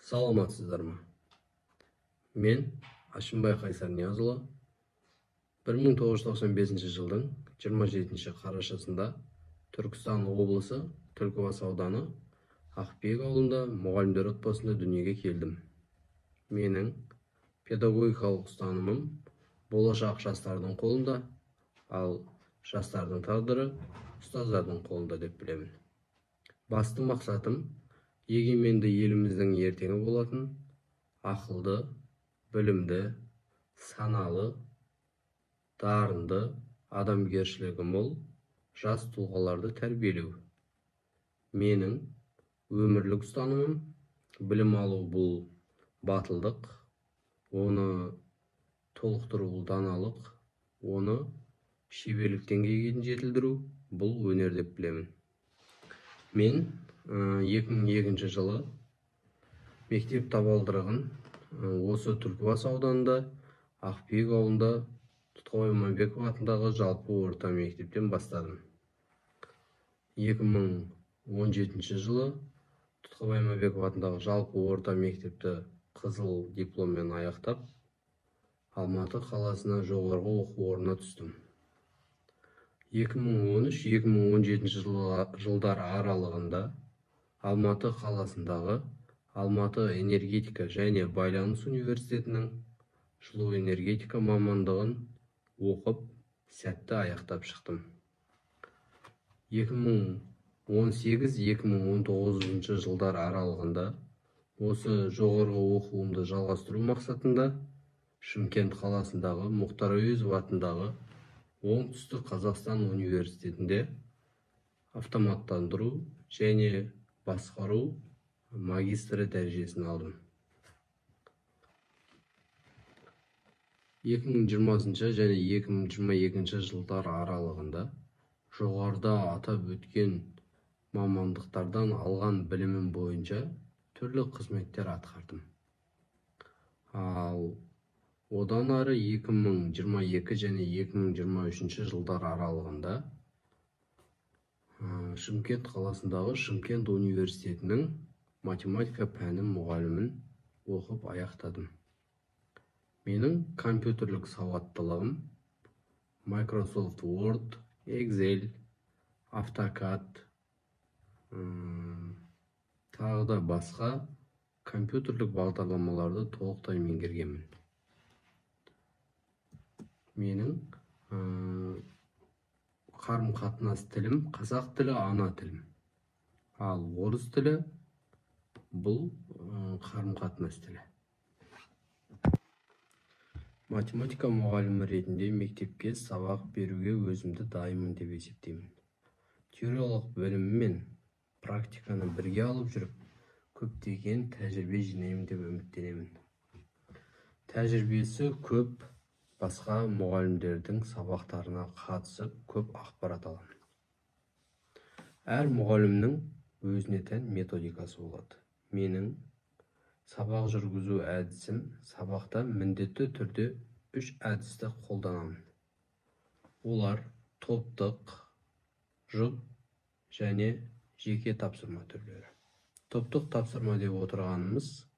Саламатсыздар ма? Мен Әшімбай Қайсар Ниязұлы 1995 жылдың 27 қарашасында Түркістан облысы Түлкібас ауданы Ақбиек ауылында мұғалімдер отбасында дүниеге келдім. Менің педагогикалық ұстанымым болашақ жастардың қолында, ал жастардың тағдыры ұстаздардың қолында деп білемін. Басты мақсатым егеменді еліміздің ертеңі болатын ақылды, білімді, саналы, дарынды, адамгершілігі мол жас тұлғаларды тәрбиелеу. Менің өмірлік ұстанымым білім алу бұл батылдық, оны толықтыру бұл даналық, оны шеберлік деңгейге дейін жетілдіру бұл өнер деп білемін. Мен 2002 жылы мектеп табалдырығын осы Түлкібас ауданында Ақбиек ауылында Тұтқабай Иманбеков атындағы жалпы орта мектептен бастадым. 2017 жылы Тұтқабай Иманбеков атындағы жалпы орта мектепті қызыл дипломмен аяқтап, Алматы қаласына жоғарғы оқу орнына түстім. 2013-2017 жылдар аралығында Алматы қаласындағы Алматы энергетика және байланыс университетінің жылу энергетика мамандығын оқып, сәтті аяқтап шықтым. 2018-2019 жылдар аралығында осы жоғарғы оқуымды жалғастыру мақсатында Шымкент қаласындағы Мұхтар Әуезов атындағы Оңтүстік Қазақстан университетінде автоматтандыру және басқару магистрі дәрежесін алдым. 2020 және 2022 жылдар аралығында жоғарыда атап өткен мамандықтардан алған білімім бойынша түрлі қызметтер атқардым. Ал одан ары 2022 және 2023 жылдар аралығында Шымкент қаласындағы Шымкент университетінің математика пәні мұғалімін оқып аяқтадым. Менің компьютерлік сауаттылығым Microsoft Word, Excel, AutoCAD, тағы да басқа компьютерлік бағдарламаларды толықтай меңгергенмін. Менің қарым-қатынас тілім қазақ тілі, ана тілім. Ал орыс тілі бұл қарым-қатынас тілі. Математика мұғалімі ретінде мектепке сабақ беруге өзімді дайынмын деп есептеймін. Теориялық білімі мен практиканы бірге алып жүріп, көптеген тәжірибе жинаймын деп үміттенемін. Тәжірибесі көп басқа мұғалімдердің сабақтарына қатысып, көп ақпарат аламын. Әр мұғалімнің өзіне тән методикасы болады. Менің сабақ жүргізу әдісім сабақта міндетті түрде 3 әдісті қолданамын. Олар топтық, жұп және жеке тапсырма түрлері. Топтық тапсырма деп отырғанымыз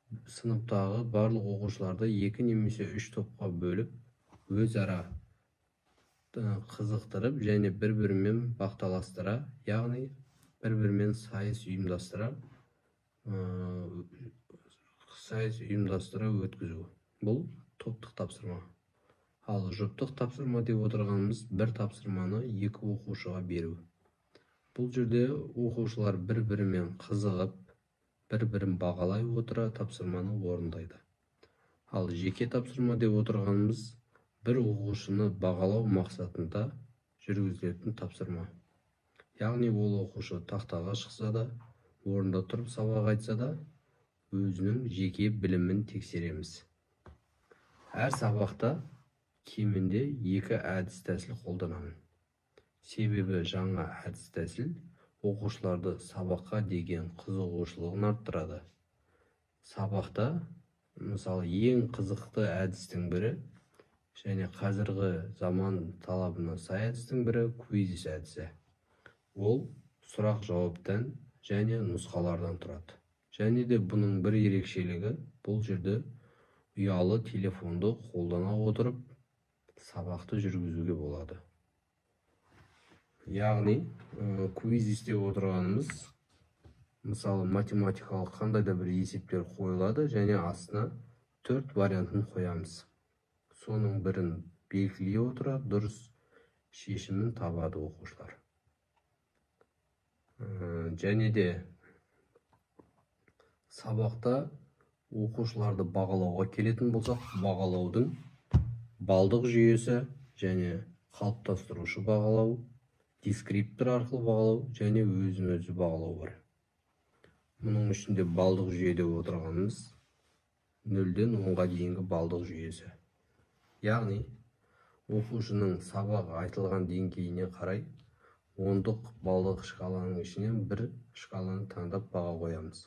сыныптағы барлық оқушыларды 2 немесе 3 топқа бөліп, өзара қызықтырып және бір-бірімен бақталастыра, яғни бір-бірімен сайыс ұйымдастыра өткізу. Бұл топтық тапсырма. Ал жұптық тапсырма деп отырғанымыз бір тапсырманы 2 оқушыға беру. Бұл жерде оқушылар бір-бірімен қызығып, бір-бірін бағалай отыра тапсырманы орындайды. Ал жеке тапсырма деп отырғанымыз бір оқушыны бағалау мақсатында жүргізілетін тапсырма. Яғни ол оқушы тақтаға шықса да, орында тұрып сабақ айтса да, өзінің жеке білімін тексереміз. Әр сабақта кемінде 2 әдіс тәсіл қолданамын. Себебі жаңа әдіс тәсіл оқушыларды сабаққа деген қызығушылығын арттырады. Сабақта, мысалы, ең қызықты әдістің бірі және қазіргі заман талабына сай әдістің бірі квиз әдісі. Ол сұрақ-жауаптан және нұсқалардан тұрады. Және де бұның бір ерекшелігі, бұл жерде ұялы телефонды қолдана отырып сабақты жүргізуге болады. Яғни, квиз істеп отырғанымыз, мысалы, математикалық қандай да бір есептер қойылады және астына 4 вариантын қоямыз. Соның бірін белгілей отыра дұрыс шешімін табады оқушылар. Және де сабақта оқушыларды бағалауға келетін болсақ, бағалаудың балдық жүйесі және қалыптастырушы бағалау, дескриптор арқылы бағалау және өзін-өзі бағалау бар. Мұның ішінде балдық жүйе деп отырғанымыз 0-ден 10-ға дейінгі балдық жүйесі. Яғни оқушының сабақ айтылған деңгейіне қарай ондық балдық шкаланың ішінен бір шкаланы таңдап баға қоямыз.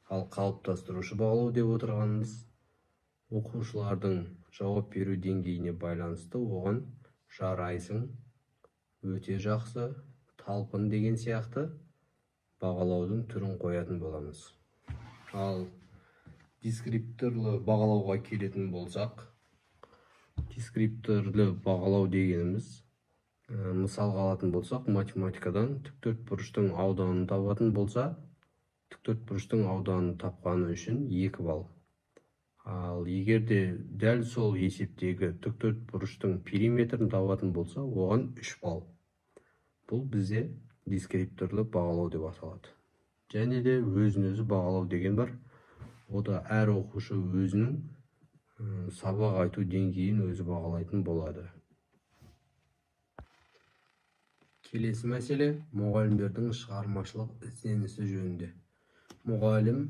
Ал қалыптастырушы бағалау деп отырғанымыз оқушылардың жауап беру деңгейіне байланысты оған жарайсың, өте жақсы, талпын деген сияқты бағалаудың түрін қоятын боламыз. Ал дескрипторлы бағалауға келетін болсақ, дескрипторлы бағалау дегеніміз, мысалға алатын болсақ, математикадан тік төртбұрыштың ауданын табатын болса, тік төртбұрыштың ауданын тапқаны үшін 2 балл. Ал егер де дәл сол есептегі тік төртбұрыштың периметрін табатын болса, оған 3 балл. Бұл бізде дескрипторлы бағалау деп аталады. Және де өзін-өзі бағалау деген бар. Ода әр оқушы өзінің сабақ айту деңгейін өзі бағалайтын болады. Келесі мәселе мұғалімдердің шығармашылық ізденісі жөнінде. Мұғалім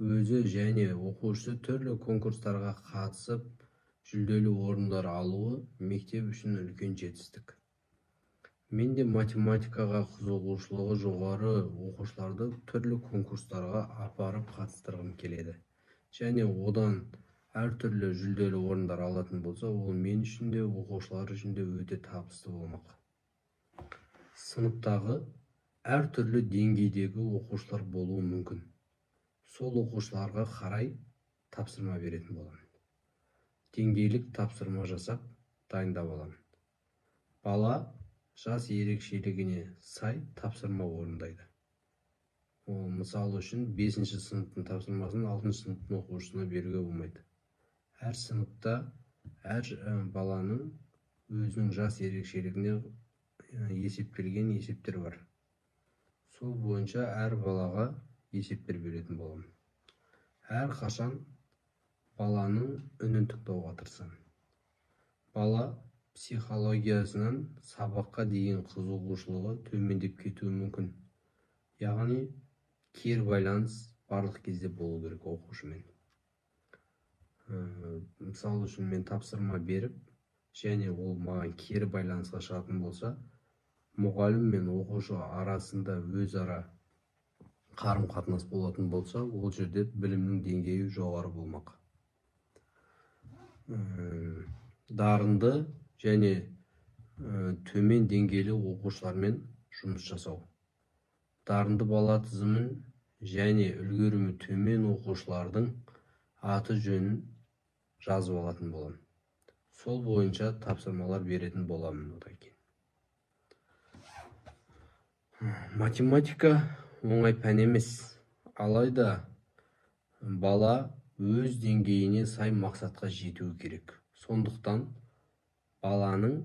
өзі және оқушысы түрлі конкурстарға қатысып, жүлделі орындар алуы мектеп үшін үлкен жетістік. Мен де математикаға қызығушылығы жоғары оқушыларды түрлі конкурстарға апарып қатыстырғым келеді. Және одан әртүрлі жүлделі орындар алатын болса, ол мен үшін де, оқушылар үшін де өте табысты болмақ. Сыныптағы әртүрлі деңгейдегі оқушылар болуы мүмкін. Сол оқушыларға қарай тапсырма беретін боламын. Деңгейлік тапсырма жасап, дайындап аламын. Бала жас ерекшелігіне сай тапсырма орындайды. Ол мысалы үшін 5-ші сыныптың тапсырмасын 6-шы сыныптың оқушысына беруге болмайды. Әр сыныпта әр баланың өзінің жас ерекшелігіне есептелген есептер бар. Сол бойынша әр балаға есептер беретін боламын. Әр қашан баланың үнін тыңдауға тырысамын. Бала психологиясынан сабаққа деген қызығушылығы төмендеп кетуі мүмкін. Яғни кері байланыс барлық кезде болу керек оқушымен. Мысалы үшін мен тапсырма беріп, және ол маған кері байланысқа шығатын болса, мұғалім мен оқушы арасында өзара қарым-қатынас болатын болса, ол жерде білімнің деңгейі жоғары болмақ. Дарынды және төмен деңгейлі оқушылармен жұмыс жасау. Дарынды бала тізімін және үлгерімі төмен оқушылардың аты жөнін жазып алатын боламын. Сол бойынша тапсырмалар беретін боламын одан кейін. Математика оңай пән емес. Алайда бала өз деңгейіне сай мақсатқа жетуі керек. Сондықтан баланың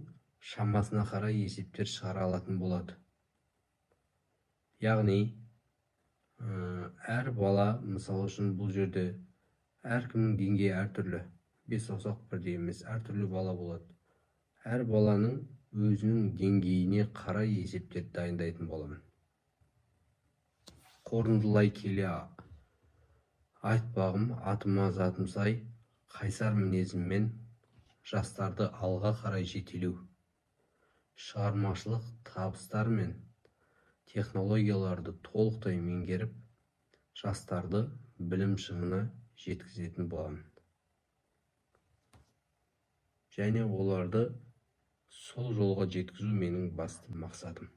шамасына қарай есептер шығара алатын болады. Яғни, әр бала, мысалы үшін бұл жерде әркімнің деңгейі әртүрлі. 5 саусақ бірдей емес, әртүрлі бала болады. Әр баланың өзінің деңгейіне қарай есептер дайындайтын боламын. Қорытындылай келе айтпағым, атыма затым сай, қайсар мінезіммен жастарды алға қарай жетелеу, шығармашылық табыстар мен технологияларды толықтай меңгеріп, жастарды білім шыңына жеткізетін боламын. Және оларды сол жолға жеткізу менің басты мақсатым.